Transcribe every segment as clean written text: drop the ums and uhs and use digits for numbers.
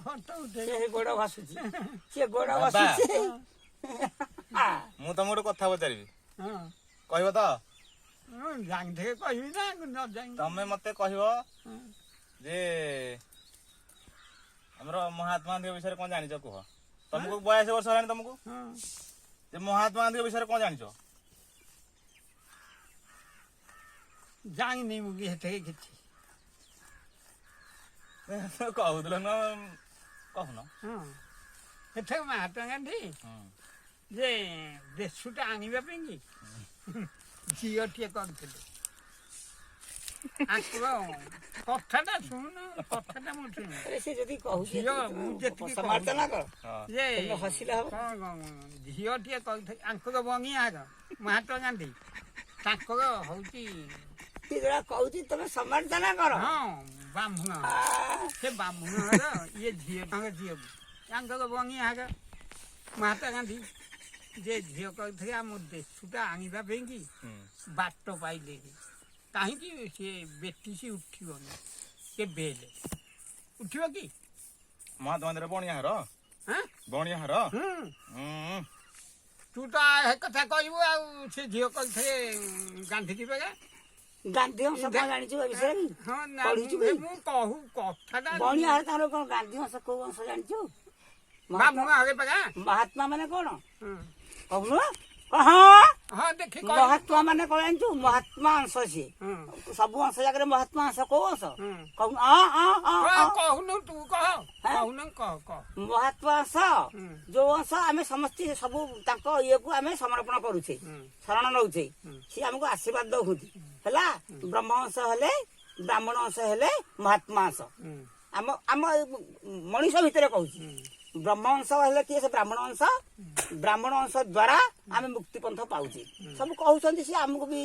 Photo ଉଠେଇ। ସେ ଗୋଡ ଭାସୁଛି, ସେ ଗୋଡ ବାବା। ଭାସୁଛି। ମୁଁ ତମକୁ ଗୋଟେ କଥା ପଚାରିବି। ହଁ। କହିବ ତ? ମୁଁ ଜାଣିଥିଲେ କହିବି ନା ନ ଜାଣି? ତମେ ମତେ କହିବ ଯେ ଆମର ମହାତ୍ମା ଗାନ୍ଧୀଙ୍କ ବିଷୟରେ କଣ ଜାଣିଛ କୁହ। ତମକୁ 82 ବର୍ଷ ହେଲାଣି ତମକୁ। ହଁ। ଯେ ମହାତ୍ମା ଗାନ୍ଧୀଙ୍କ ବିଷୟରେ କଣ ଜାଣିଛ? ଜାଣିନି ମୁଁ ସେଥିରେ କିଛି। କହୁଥିଲ ନା, କହୁନ। ହଁ, ସେଥିରେ ମହାତ୍ମା ଗାନ୍ଧୀ ଯେ ଦେଶଟା ଆଣିବା ପାଇଁ କି ଝିଅଟିଏ କରିଥିଲେ। ଆଙ୍କର କଥାଟା ଶୁଣୁନ, କଥାଟା ମୁଁ ଶୁଣୁ। ଆରେ, ସେ ଯଦି କହୁଛି ଝିଅ, ମୁଁ ଯେତିକି ସମାଲୋଚନା କର। ହଁ। ଯେ ତମେ ହସିଲେ ହବ? କଣ ଝିଅଟିଏ କରିଥିଲେ ଆଙ୍କର ବଣିଆର ମହାତ୍ମା ଗାନ୍ଧୀ ତାଙ୍କର ହଉଛି। ସେ ଯୋଉଟା କହୁଛି ତମେ ସମାଲୋଚନା କର। ହଁ, ବ୍ରାହ୍ମଣ। ସେ ବ୍ରାହ୍ମଣର ଇଏ ଝିଅ, ତାଙ୍କ ଝିଅକୁ ତାଙ୍କର ବଣିଆର ମହାତ୍ମା ଗାନ୍ଧୀ ଯେ ଝିଅ କରିଥିଲେ ଆମ ଦେଶଟା ଆଣିବା ପାଇଁ କି ବାଟ ପାଇଲେନି। କାହିଁକି ସେ ବେଟିସି ଉଠିବନି କେବେ ହେଲେ? ଉଠିବ କି? ମହାତ୍ମା ଗାନ୍ଧୀର ବଣିଆ ହାର। ହାଁ। ବଣିଆ ହାର। ହୁଁ। ହୁଁ। ତୁ ତ ହେ କଥା କହିବୁ, ଆଉ ସେ ଝିଅ କରିଥିଲେ ଗାନ୍ଧୀଜୀ ପରା। ଗାନ୍ଧୀ ବଂଶ କଣ ଜାଣିଛୁ ଏ ବିଷୟରେ କି? ହଁ ନା? ପଢିଛୁ ମୁଁ କି? ମୁଁ କହୁ କଥାଟା। ବଣିଆ ହାର ତାଙ୍କର କଣ? ଗାନ୍ଧୀ ବଂଶ କୋଉ ବଂଶ ଜାଣିଛୁ? ବ୍ରାହ୍ମଣ ଆଗେ ପରା। ମହାତ୍ମା ମାନେ କଣ? ହଁ। କହୁନୁ, ହଁ। ହଁ, ଦେଖି କହିବୁ। ମହାତ୍ମା ମାନେ କଣ ଜାଣିଛୁ? ମହାତ୍ମା ଅଂଶ ସିଏ। ହଁ। ସବୁ ଅଂଶ ଜାଗାରେ ମହାତ୍ମା ଅଂଶ କୋଉ ଅଂଶ? କହୁନୁ। ଅ ଅ ଅ କହ, ଅ। କହୁନୁ, ତୁ କହ। ହେଁ? କହୁନୁ, କହ କହ। ମହାତ୍ମା ଅଂଶ ଯୋଉ ଅଂଶ, ଆମେ ସମସ୍ତେ ସବୁ ତାଙ୍କ ଇଏକୁ ଆମେ ସମର୍ପଣ କରୁଛେ, ଶରଣ ନଉଛେ, ସିଏ ଆମକୁ ଆଶୀର୍ବାଦ ଦଉଛନ୍ତି। ହେଲା, ବ୍ରହ୍ମ ଅଂଶ ହେଲେ, ବ୍ରାହ୍ମଣ ଅଂଶ ହେଲେ ମହାତ୍ମା ଅଂଶ। ଆମ ଆମ ଏ ମଣିଷ ଭିତରେ କହୁଛି, ବ୍ରହ୍ମ ଅଂଶ ହେଲେ କିଏ? ସେ ବ୍ରାହ୍ମଣ ଅଂଶ। ବ୍ରାହ୍ମଣ ଅଂଶ ଦ୍ଵାରା ଆମେ ମୁକ୍ତି ପନ୍ଥ ପାଉଛେ। ସବୁ କହୁଛନ୍ତି, ସେ ଆମକୁ ବି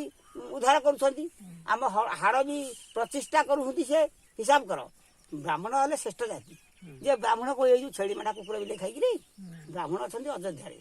ଉଦ୍ଧାର କରୁଛନ୍ତି, ଆମ ହାଡ଼ ବି ପ୍ରତିଷ୍ଠା କରୁଛନ୍ତି। ସେ ହିସାବ କର, ବ୍ରାହ୍ମଣ ହେଲେ ଶ୍ରେଷ୍ଠ ଜାତି। ଯେ ବ୍ରାହ୍ମଣ କହି ଏଇ ଯୋଉ ଛେଳି ମେଣ୍ଢା କୁକୁର ବିଲେଇ ଖାଇକିରି ବ୍ରାହ୍ମଣ ଅଛନ୍ତି ଅଯୋଧ୍ୟାରେ।